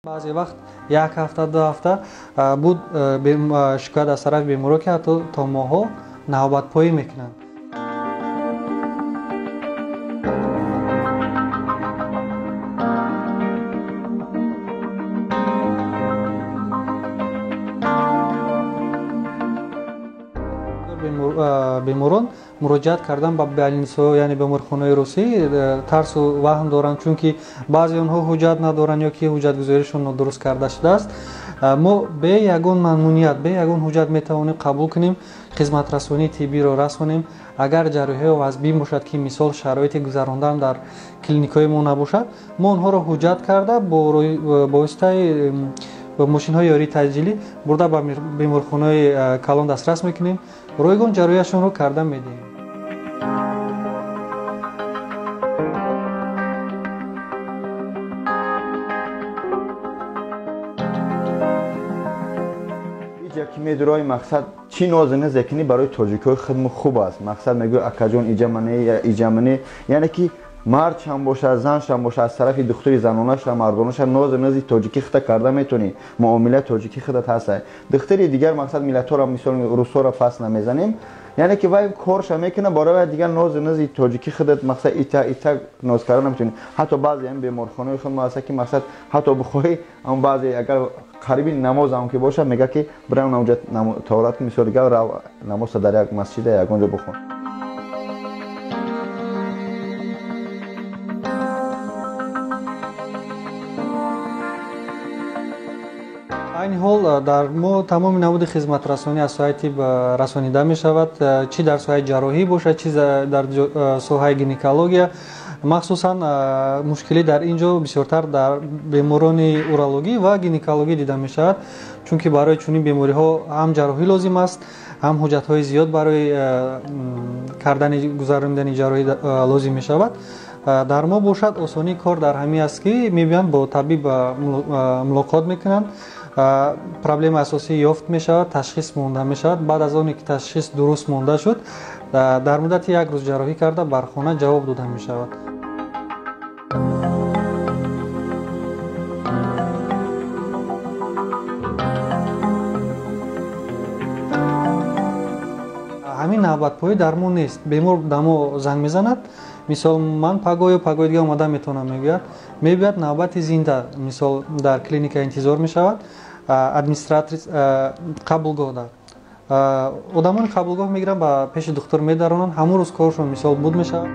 Баъзе вақт як ҳафта, 2 ҳафта буд шикоят аз тарафи беморон, ки ҳатто то моҳҳо навбатпоӣ мекунанд. Беморон муроҷиат кардан ба больницаҳо, яъне беморхонаҳои русӣ, тарсу ваҳм доранд, чунки баъзе онҳо ҳуҷҷат надоранд ё ки ҳуҷҷатгузоришон нодуруст карда шудааст. Мо бе ягон мамнуният, бе ягон ҳуҷҷат метавонем қабул кунем, хизматрасонии тиббиро расонем. Агар ҷарроҳиҳо вазбин бошад, ки мисол шароити гузарондан дар клиникаҳои мо набошад, мо онҳоро ҳуҷҷат карда бо воситаи мошинҳои ёрии таъҷилӣ бурда ба беморхонаҳои калон дастрас мекунем, ройгон ҷарроҳияшонро карда медиҳем. Иҷа ки медурои мақсад чӣ нозу низе кунӣ барои тоҷикҳои худмо хуб аст. Мақсад мегӯяд акаҷон иҷа мане, иҷа мане, яъне ки мардшам бошад, заншам бошад, аз тарафи духтури занонаша, мардонаша нозу низи тоҷикӣ хита карда метавонӣ, муомила тоҷикӣ худат ҳаста. Духтури дигар мақсад миллатҳоро, мисол русҳоро фасл намезанем, яъне ки вай корша мекунад, барои вай дигар нозу низи тоҷикӣ худат мақсад ита ита ноз карда наметавонӣ. Ҳатто баъзе ҳам беморхонаҳои худ мо ҳаста, ки мақсад ҳатто бихоҳӣ, ам баъзе агар қариби намоз ҳам ки бошад, мегӯяд ки бирам намоҷа таҳорат кун, мисол дигар рав намоза дар як масҷида ягон ҷо бихон. Айни ҳол дар мо тамоми намуди хизматрасонӣ аз соҳаи тиб расонида мешавад, чӣ дар соҳаи ҷарроҳӣ бошад, чӣ дар соҳаи гинекология. Махсусан мушкилӣ дар ин ҷо бисёртар дар беморони урологӣ ва гинекологӣ дида мешавад, чунки барои чунин бемориҳо ҳам ҷарроҳӣ лозим аст, ҳам ҳуҷҷатҳои зиёд барои кардани гузаронидани ҷарроҳӣ лозим мешавад. Дар мо бошад осонии кор дар ҳамин аст, ки мебиёнд, бо табиб мулоқот мекунанд, проблемаи асосӣ ёфт мешавад, ташхис монда мешавад. Баъд аз оне ки ташхис дуруст монда шуд, дар муддати як рӯз ҷарроҳӣ карда бар хона ҷавоб дода мешавад. Ҳамин навбатпоӣ дар мо нест. Бемор дар мо занг мезанад, мисол ман пагоҳ ё пагоҳи дига омада метавонам, мегӯяд. Мебиёяд навбати зинда, мисол дар клиника интизор мешавад, администратор қабулгоҳ дар одамони қабулгоҳ мегиранд, ба пеши духтур медаронанд, ҳамон рӯз коршон мисол буд мешавад.